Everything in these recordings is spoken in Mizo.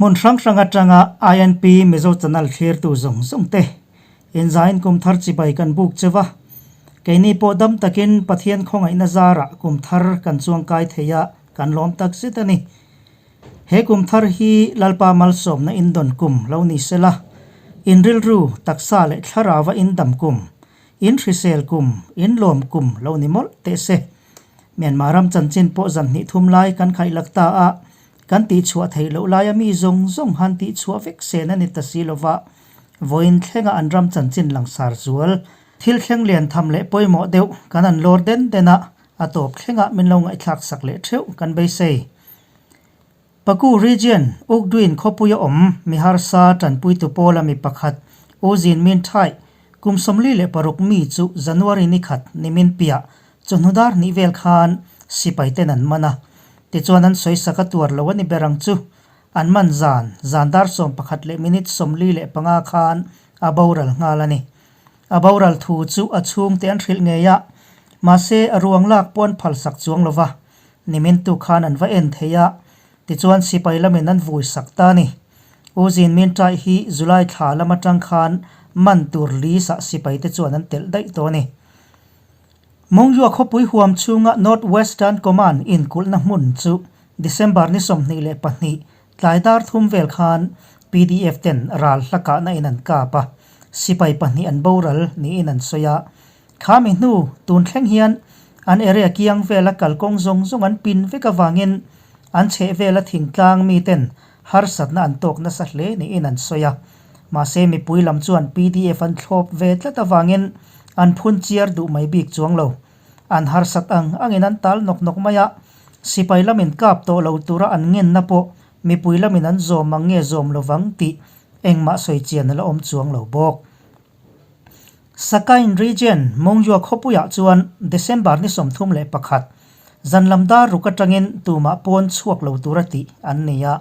Hmun hrang hrang atanga INP Mizo Channel thlirtu zawng zawng te inzain kum thar chibai kan buk cheu a. Keini pawh dam takin Pathian khawngaihna zarah kum thar kan chuangkai thei a, kan lawm tak zet a ni. He kum thar hi Lalpa malsawmna indawn kum lo ni sela, in rilru, taksa leh thlarauva indam kum, in hrisel kum, in lawm kum lo ni mawlh teh se. Myanmar ram chanchin pawh zan hnih thum lai kan khaih lak ta a, kan tihchhuah theih loh laia mi zawng zawng han tihchhuah vek sen a ni ta si lova, vawiin thlenga an ram chanchin langsar zual thil thleng lian tham leh pawimawh deuh kan han lawr den den a, a tawp thlengah min lo ngaihthlak sak leh theuh kan beisei. Paku Region, Ukduin khawpuia awm mi harsa tanpuitu pawla mi pakhat U Zin Min Thai, kum 46 mi chu January ni khat nimin piah chawhnu dar hnih vel khan sipai ten an man a, tichuan an sawi sak a tuar lo a ni ber ang chu. An man zan, zan dar 11 leh minute 45 khan a boral nghal a ni. A boral thu chu a chhungte an hrilh ngei a, mahse a ruang lak pawh an phalsak chuang lo va, nimintu khan an va en thei a, tichuan sipai lamin an vui sak ta a ni. U Zin Min Ṭai hi July thla lam aṭang khan man tur list ah sipaite chuan an telh daih tawh a ni. Mongyua khawpui huam chhunga North Western Command inkulhna hmun chu December ni 22 tlai dar thum vel khan pdf ten ral hla kahna in an kap a, sipai pahnih an boral niin an sawi a. Khami hnu tun thleng hian an area kiang vela kalkawng zawng zawng an pin vek avangin an chheh vela thingtlang miten harsatna an tawk nasa hle niin an sawi a. Mahse mipui lam chuan pdf an thlawp ve tlat avangin an phun chiar duh mai bik chuang lo. An harsat ang angin an tal nawk nawk mai a, sipai lamin kap tawh lo tura an ngenna pawh mipui lamin an zawm ang nge zawm lovang tih engmah sawi chian a la awm chuang lo bawk. Sakain Region, Mongyua khawpuiah chuan December ni 31, zan lam dar ruk atangin tumah pawn chhuak lo tura tih an ni a.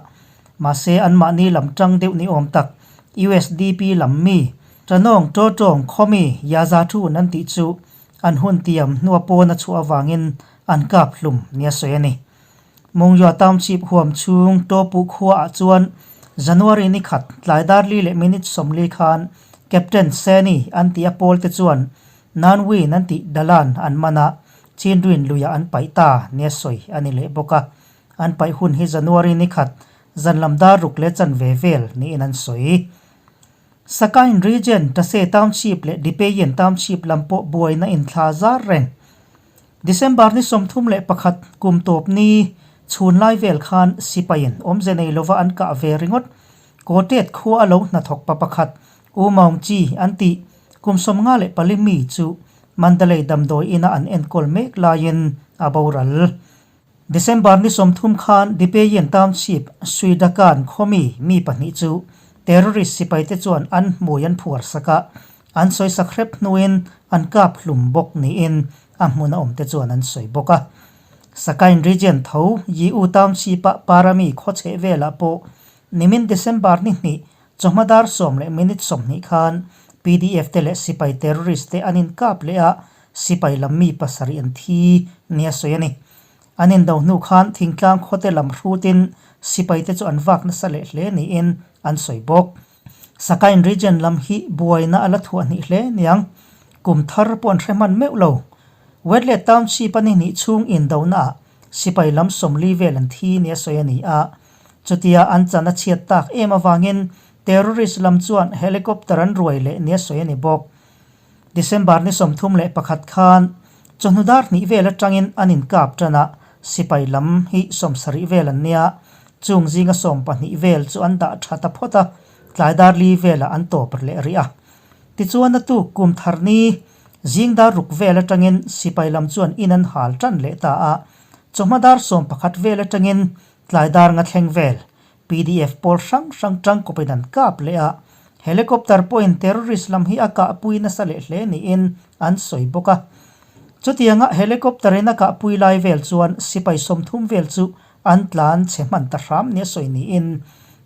Mahse anmahni lam tang deuh ni awm tak usdp lam mi, Tanawng Tawtawng khawmi Yaza Thun an tih chu an hun tiam hnua pawn a chhuah avangin an kap hlum nia sawi a ni. Mongyua Township huam chhung Topu khuaah chuan January ni khat tlai dar li leh minute 40 khan Captain Seni an tih a pawlte chuan Nanwin an tih Dalan an man a, Chinduin luiah an paih ta nia sawi a ni leh bawk a. An paih hun hi January ni khat zan lam dar ruk leh chanve vel niin an sawi. Sakain Region, Tase Township leh Dipeyin Township lam pawh buaina inthla zar reng. December ni 31 kum tawp ni chhun lai vel khan sipaiin awmze nei lova an kah ve ringawt. Kawtet khua a lo hnathawk pa pakhat U Maung Chi an tih kum 54 mi chu Mandalay damdawi ina an enkawl mek laiin a boral. December ni 30 khan Dipeyin Township Suidakan khawmi mi pahnih chu terrorist sipaite chuan an hmui an phuar sak a, An sawi sak hrep hnuin an kap hlum bawk niin a hmun a awmte chuan an sawi bawk a. Sakain Region tho Yiu Township-a Parami khaw chheh velah pawh nimin December ni hnih chawhma dar sawm leh minute 20 khan pdf te leh sipai terrorist te an inkap leh a, sipai lam mi pasarih an thi nia sawi a ni. An indo hnu khan thingtlang khawte lam hrutin sipaite chu an vak nasa leh hle niin an sawi bawk. Sakain Region lam hi buaina a la thuah hnih hle niang. Kum thar pawh an hre hman meuh lo. Wetlet Township a ni hnih chhung indonaah sipai lam 40 vel an thi nia sawi a ni a. Chutia an chan a chhiat tak em avangin terrorist lam chuan helicopter an ruai leh nia sawi a ni bawk. December ni 31 khan chawhnu dar hnih vel atangin an inkap tan a, sipai lam hi 70 vel an nia, chung zinga 12 vel chu an dah tha ta phawt a, tlai dar li velah an tawp leh rih a. Tichuan a tuk kum thar ni zing dar ruk vel atangin sipai lam chuan in an hal tan leh ta a, chawhma dar 11 vel atangin tlai dar nga thleng vel pdf pawl hrang hrang tangkawpin an kap leh a, helicopter pawhin terrorist lam hi a kahpui nasa leh hle niin an sawi bawk a. Chutianga helicopter in a kahpui lai vel chuan sipai 30 vel chu an tlan chhe hman ta hram nia sawi niin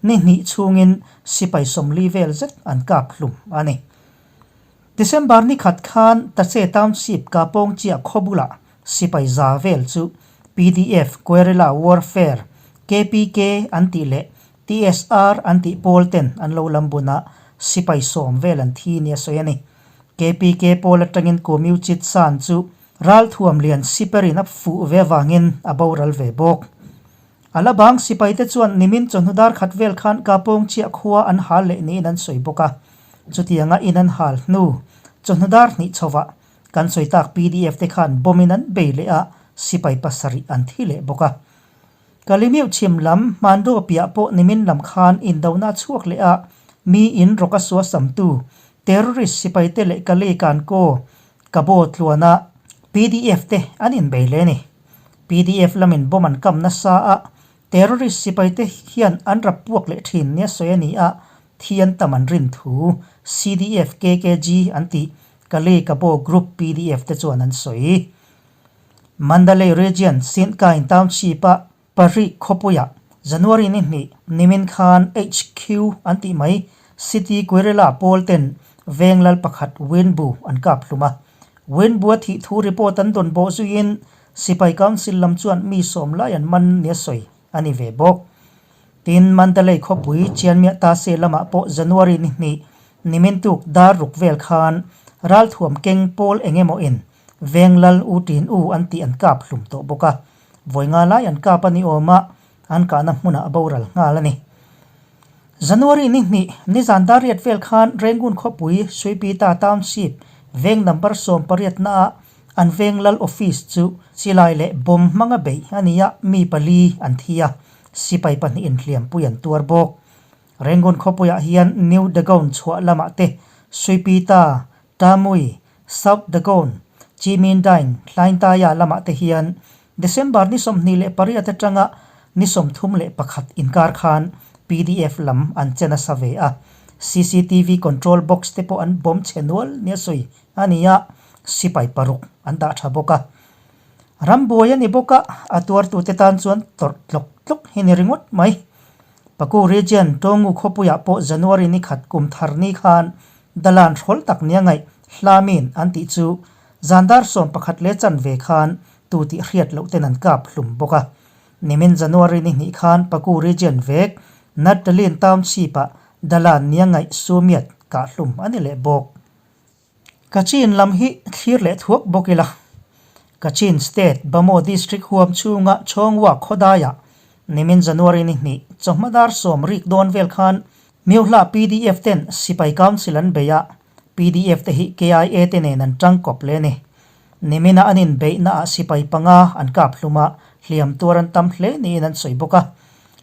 ni hnih chhungin sipai 40 vel zet an kap hlum a ni. December ni khat khan Tache Township Kapawng chiah khaw bulah sipai za vel chu pdf Guerrilla Warfare, KPK an tih leh TSR an tih pawl ten an lo lam bun a, sipai sawm vel an thi nia sawi a ni. KPK pawl atangin Komiu Chit San chu ralthuam lian siperin a fuh ve avangin a boral ve bawk. A la bang sipai te chuan nimin chawhnu dar khat vel khan Kapawng chiah khua an hal leh niin an sawi bawk a. Chutianga in an hal hnu chawhnu dar hnih chhovah kan sawi tak pdf te khan bomb in an bei leh a, sipai pasarih an thi leh bawk a. Kalimiuh chhim lam Hmanraw piah pawh nimin lam khan indona a chhuak leh a, mi in rawk a sua samtu terrorist sipai te leh Kalei Kankaw Kabo tluana pdf te an inbei leh a ni. Pdf lamin bomb an kam nasa a, terrorist sipaite hian an rap puak leh thin nia sawi a ni a, thi an tam an rin thu CDF KKG an tih Kalei Kabo Group pdf te chuan an sawi. Mandalay Region Sintkain Township-a Pahri khawpuiah January ni hnih nimin khan HQ an tih mai City Guerrilla pawl ten veng lal pakhat Winbu an kap hlum a. Winbu a thih thu report an dawn bawh zuiin Sipai Council lam chuan mi sawm lai an man nia sawi a ni ve bawk. Tin, Mandalay khawpui Chianmiah Tase lamah pawh January ni hnih nimin tuk dar ruk vel khan ralthuam keng pawl eng emaw in Veng lal U Tin U an tih an kap hlum tawh bawk a. Vawi nga lai an kap a ni awm a, an kahna hmunah a boral nghal a ni. January ni hnih, nizan dar riat vel khan Rangoon khawpui Suipita Township veng number 18 naah an veng lal office chu silai leh bomb hmanga beih a ni a, mi pali an thi a, sipai pahnihin hliampui an tuar bawk. Rangoon khawpuiah hian New Dagon chhuah lamah te Suipita Tamui, South Dagon, Chimindain, Hlaintaya lamah te hian December ni 28 atanga ni 31 inkar khan pdf lam an che nasa ve a, cctv control box te pawh an bawm chhe nual nia sawi a ni a, sipai paruk an dah tha bawk a. Rambuai a ni bawk a, a tuartute tan chuan tawrh tlawk tlawk hi ni ringawt mai. Paku Region, Tawngu khawpuiah pawh January ni khat kum thar ni khan Dalan hrawl tak nia ngaih Hlamin an tih chu zan dar 11 leh chanve khan tu tih hriat loh ten an kap hlum bawk a. Nimin January ni hnih khan Paku Region vek Nattalin Township-ah Dalan nia ngaih Sumiat kah hlum a ni leh bawk. Kachin lam hi thlir leh thuak bawk ila. Kachin State Bhamo District huam chhunga Chawngwa khawdaiah nimin January ni hnih chawhma dar sawm rik dawn vel khan Myohla pdf ten Sipai Council an bei a, pdf te hi KIA te nen an tangkawp leh a ni. Nimina an inbeihnaah sipai panga an kap hlum a, hliam tuar an tam hle niin an sawi bawk a.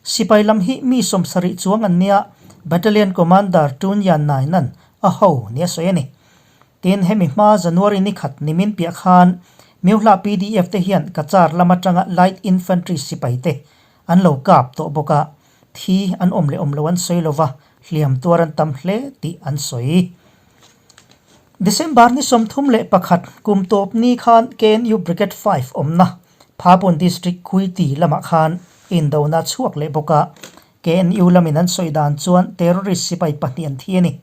Sipai lam hi mi 70 chuang an nia, Battalion Commander Tun Yan Nainan a ho nia sawi a ni. Tin, hemi hma January ni khat nimin piah khan Myohla pdf te hian Cachar lam atanga Light Infantry sipai te an lo kap tawh bawk a, Thi an awm leh awm lo an sawi lo va, hliam tuar an tam hle tih an sawi. December ni 31 kum tawp ni khan KNU Brigade 5 awmna Phapun District Kuiti lamah khan indona a chhuak leh bawk a, KNU lamin an sawi dan chuan terrorist sipai pahnih an thi a ni.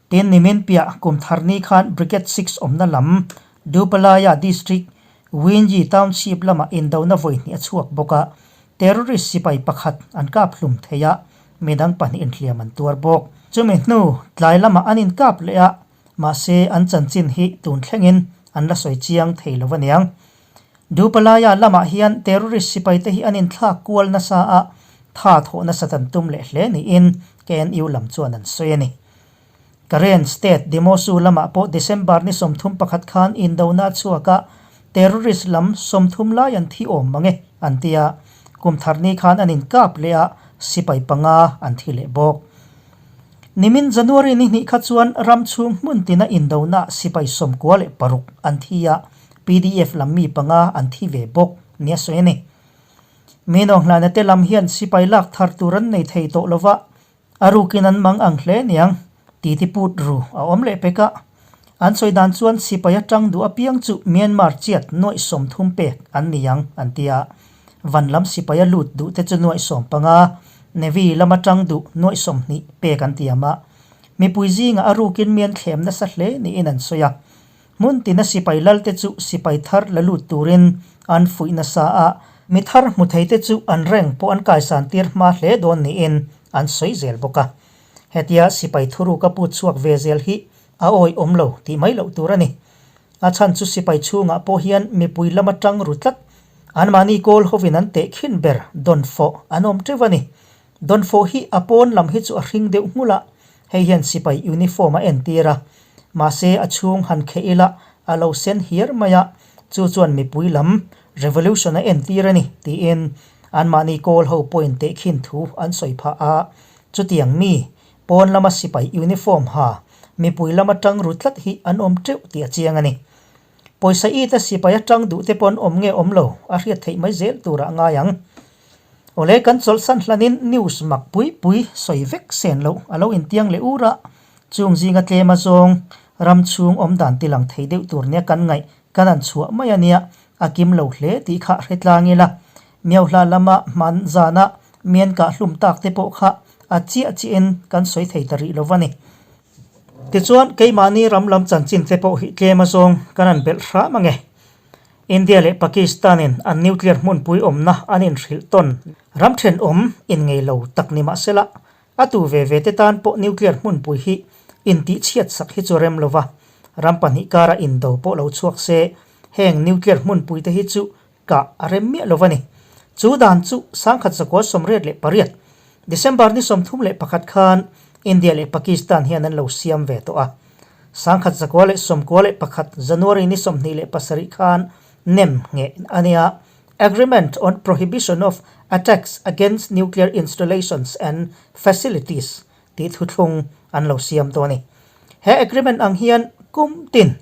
Tin, nimin piah kum thar ni khan Brigade 6 awmna lam Dupalaya District Winyi Township lamah indona vawi hnih a chhuak bawk a, terrorist sipai pakhat an kap hlum thei a, midang pahnih inhliam an tuar bawk. Chumi hnu tlai lamah an inkap leh a, mahse an chanchin hi tun thlengin an la sawi chiang thei lo aniang. Dupalaya lamah hian terrorist sipaite hi an inthlak kual nasa a, tha thawh nasat an tum leh hle niin KNU lam chuan an sawi a ni. Karen State Demosu lamah pawh December ni 31 khan indona a chhuak a, terrorist lam 30 lai an thi awm mang e an ti a, kum thar ni khan an inkap leh a, sipai panga an thi leh bawk. Nimin January ni hnih kha chuan ram chhung hmun tina indona sipai 96 an thi a, pdf lam mi panga an thi ve bawk nia sawi a ni. Minawnghlana te lam hian sipai lak thar tur an nei thei tawh lova, A rukin an mang ang hle niang, titi put ru a awm leh pek a. An sawi dan chuan sipai atang duh apiang chu Myanmar chiat nuaih 30 pek an ni ang, an ti a. Van lam sipai a lut duh te chu nuaih 15, Navy lam atang duh nuaih 20 pek an tiam a. Mipui zingah a rukin mi an thlem nasa hle niin an sawi a. Hmun tina sipai lalte chu sipai thar la lut turin an fuih nasa a, mi thar hmu theite chu an reng pawh an kaisan tir hma hle dawn niin an sawi zel bawk a. Hetia sipai thuruk a put chhuak ve zel hi a awihawm lo tih mai loh tur a ni. A chhan chu sipai chhungah pawh hian mipui lama tang ru tlat anmahni kawl hovin an teh khin ber dawnfawh an awm teuh a ni. Dawnfawh hi a pawn lam hi chu a hring deuh nghulh a, hei hian sipai uniform a entir a, mahse a chhung han kheh ila a lo sen hiar mai a, chu chuan mipui lam revolution a entir a ni tiin anmahni kawl ho pawhin teh khin thu an sawi phah a, chutiang mi pawn lama sipai uniform ha mipui lama tang ru tlat hi an awm teuh tih a chiang a ni. Pawisa it a sipai atang duh te pawh an awm nge awm lo a hriat theih mai zel turah a ngai ang. Awle kan chawlhsan hlanin news mak pui pui sawi vek sen loh a lo intiang leh ur a, chung zinga tlem azawng ram chhung awm dan ti lang thei deuh tur nia kan ngaih kan han chhuah mai a nia, a kim lo hle tih kha hre tlang ila. Miauhla lama hman zana mian kah hlum tak te pawh kha a chiah chiahin kan sawi thei ta rih lo va ni. Tichuan, keimahni ram lam chanchin te pawh hi tlem azawng kan han belh hram ange. India leh Pakistan-in an nuclear hmunpui awmna an inhrilh tawn ram thenawm inngei lo tak ni mahsela, a tu ve ve te tan pawh nuclear hmunpui hi intihchhiat sak hi chu rem lova, ram pahnih kara indo pawh lo chhuak se, heng nuclear hmunpui te hi chu kah a rem miah lo a ni. Chu dan chu 1988, December ni 31 khan India leh Pakistan hian an lo siam ve tawh a. 1991, January ni 27 khan nem ngheh a nia, Agreement on Prohibition of Attacks Against Nuclear Installations and Facilities tih thuthlung an lo siam tawh a ni. He agreement ang hian kum tin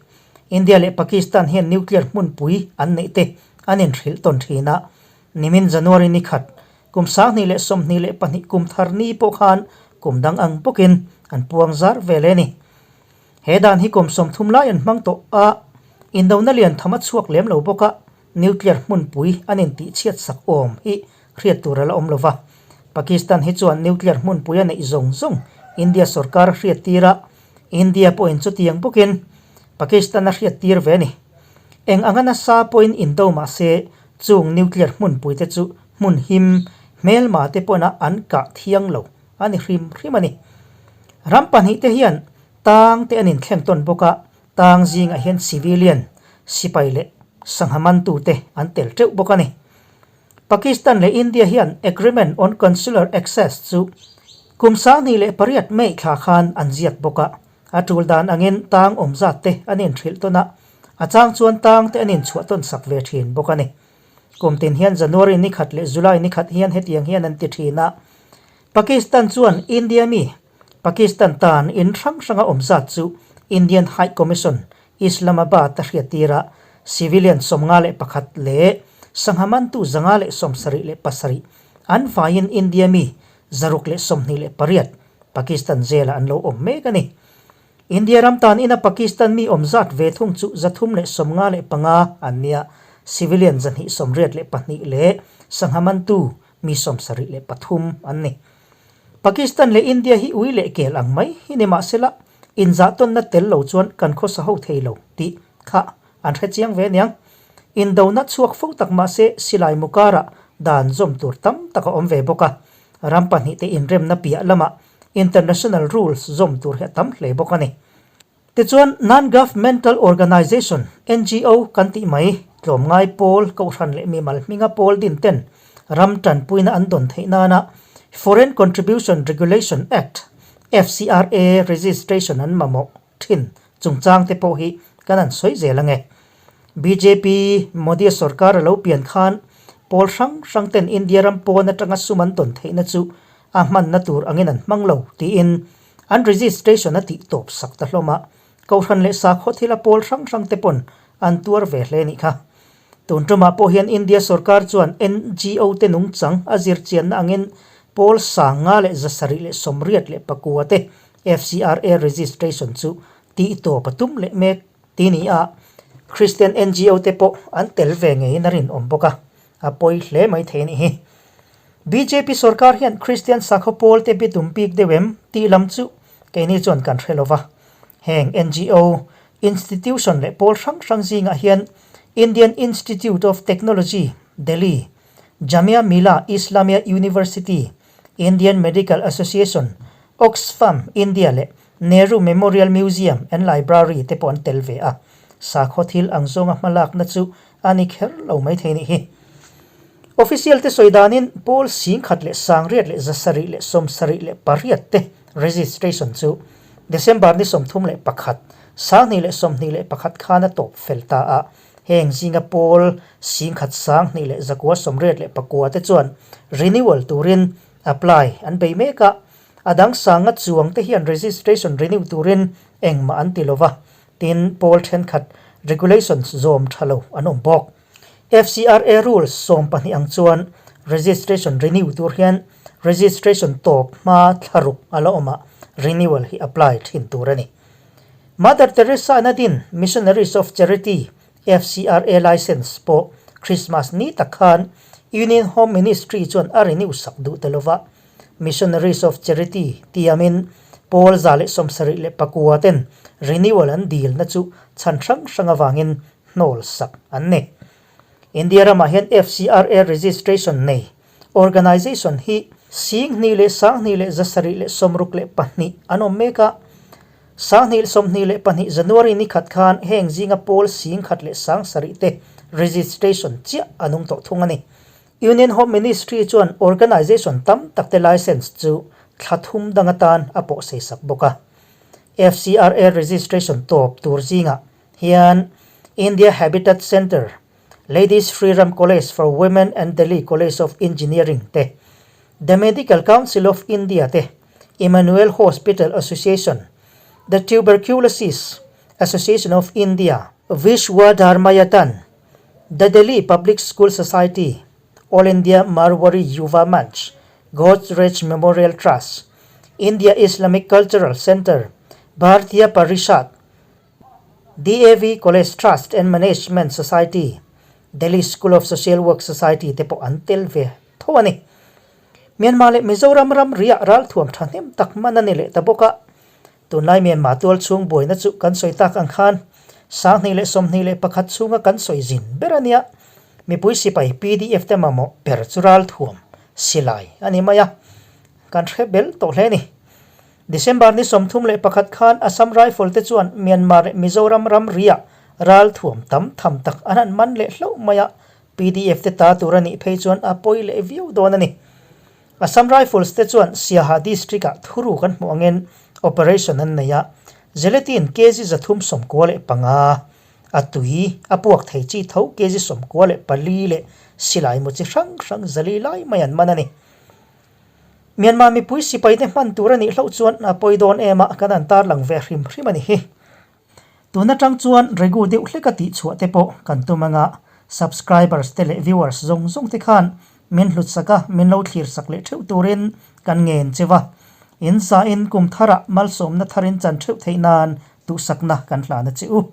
India leh Pakistan hian nuclear hmunpui an neih te an inhrilh tawn thin a. Nimin January ni khat, kum 2022 kum thar ni pawh khan kum dang ang bawkin an puang zar ve leh a ni. He dan hi kum 30 lai an hmang tawh a, indona lian tham a chhuak lem lo bawk a, Nuclear hmunpui an intihchhiat sak awm hi hriat tur a la awm lo va. Pakistan hi chuan nuclear hmunpui a neih zawng zawng India sorkar a hriat tir a, India pawhin chutiang bawkin Pakistan a hriat tir ve a ni. Eng anga nasa pawhin indo mah se chung nuclear hmunpui te chu hmun him hmelma te pawna an kah thiang lo a ni hrim hrim a ni. Ram pahnih te hian tang te an inthleng tawn bawk a, Tang zingah hian civilian, sipai leh sangha mantute an tel teuh bawk a ni. Pakistan leh India hian Agreement on Consular Access chu kum 2008 May thla khan an ziak bawk a, a tul dan angin tang awm zat te an inhrilh tawn a, a chang chuan tang te an inchhuah tawn sak ve thin bawk a ni. Kum tin hian January ni khat leh July ni khat hian hetiang hian an ti thin a, Pakistan chuan India mi Pakistan tan in hrang hranga awm zat chu Indian High Commission, Islamabad a hriattir a, civilian 51 leh sangha mantu 177 an vaiin India mi 628 Pakistan jail-ah an lo awm mek a ni. India ram tan ina Pakistan mi awm zat ve thung chu 355 an nia, civilian 282 leh sangha mantu mi 73 an ni. Pakistan leh India hi ui leh kel ang mai hi ni mahsela inzahtawnna tel lo chuan kan khawsa ho thei lo tih kha an hre chiang ve aniang. Indona chhuak fo tak mahse silai mukara dan zawm tur tam tak a awm ve bawk a, ram pahnihte inremna piah lamah international rules zawm tur hi a tam hle bawk a ni. Tichuan, Non-Governmental Organization, ngo, kan tih mai, tlawmngai pawl, kohhran leh mimal hminga pawl din ten ram tanpuina an dawn theih nana Foreign Contribution Regulation Act, FCRA, registration an mamawh thin chungchang te pawh hi kan han sawi zel ange. Bjp, Modi sorkar a lo pian khan pawl hrang hrang ten India ram pawn atanga sum an dawn theihna chu a hmanna tur angin an hmang lo tiin An registration a tih tawp sak ta hlawm a, Kohhran leh sakhaw thila pawl hrang hrang te pawn an tuar ve hle nih kha. Tun tumah pawh hian India sorkar chuan ngo te nungchang a zir chianna angin pawl 5784 te FCRA registration chu tih tawp a tum leh mek ti ni a, Christian ngo te pawh an tel ve ngeiin a rinawm bawk a, a pawi hle mai thei a nih hi. Bjp sorkar hian Kristian sakhaw pawl te bitum bik deuh em tih lam chu keini chuan kan hre lova. Heng ngo, institution leh pawl hrang hrang zingah hian Indian Institute of Technology, Delhi, Jamia Millia Islamia University, Indian Medical Association, Oxfam India leh Nehru Memorial Museum and Library te pawh an tel ve a. Sakhaw thil ang zawnga hmalakna chu a ni kher lo maithei nih hi. Official te sawi danin pawl 18,000 678 te registration chu December ni 31, 2021 khan a tawp fel ta a. Heng zinga pawl 1,001,989 te chuan renewal turin apply an bei mek a. A dang sanga chuang te hian registration renew turin engmah an ti lova, tin pawl thenkhat regulations zawm tha lo an awm bawk. FCRA rules 12 ang chuan registration renew tur hian registration tawp hma thlaruk a la awm a, renewal hi apply thin tur a ni. Mother Teresa in a din Missionaries of Charity FCRA license pawh Christmas ni tak khan Union Home Ministry chuan a renew sak duh ta lova, Missionaries of Charity tiamin pawl 179 ten renewal an dilna chu chhan hrang hrang avangin hnawl sak an ni. India ramah hian FCRA registration nei organisation hi 20,272 an awm mek a. 2022 January ni khat khan heng zinga pawl 1,007 te registration chiah a nung tawh thung a ni. Union Home Ministry chuan organisation tam tak te licence chu thla thum dang atan a pawh sei sak bawk a. FCRA registration tawp tur zingah hian India Habitat Centre, Ladies Shri Ram College for Women and Delhi College of Engineering te, The Medical Council of India te, Emmanuel Hospital Association, The Tuberculosis Association of India, Vishwa Dharmayatan, The Delhi Public School Society, All India Marwari Yuva Manch, Godrej Memorial Trust, India Islamic Cultural Centre, Bharatiya Parishad, DAV College Trust and Management Society, Delhi School of Social Work Society te pawh an tel ve tho a ni. Myanmar leh Mizoram ramriah ralthuam thahnem tak man a ni leh ta bawk a. Tunlai Myanmar tual chhung buaina chu kan sawi tak ang khan 2021 chhunga kan sawi zin ber a nia. Mipui sipai pdf te mamawh ber chu ralthuam silai a ni mai a, kan hre bel tawh hle a ni. December ni 31 khan Assam Rifle te chuan Myanmar leh Mizoram ramriah ralthuam tam tham tak an han man leh hlauh mai a, pdf te ta tur a nih phei chuan a pawi leh viau dawn a ni. Assam Rifles te chuan Siaha District-ah thuru kan hmuh angin operation an nei a, Gelatin kg 395, a tui a puak thei chi tho kg 94 leh silai mu chi hrang hrang zali lai mai an man a ni. Myanmar mipui sipai te hman tur a nih hlauh chuan a pawi dawn em a, kan han tarlang ve hrim hrim a ni hi. Tun atang chuan regu deuh hlek a tihchhuah te pawh kan tum anga subscribers te leh viewers zawng zawng te khan min hlut sak a, min lo thlir sak leh theuh turin kan ngen cheu a. In zain kum tharah malsawmna tharin chan theuh theih nan duhsakna kan hlan a che u.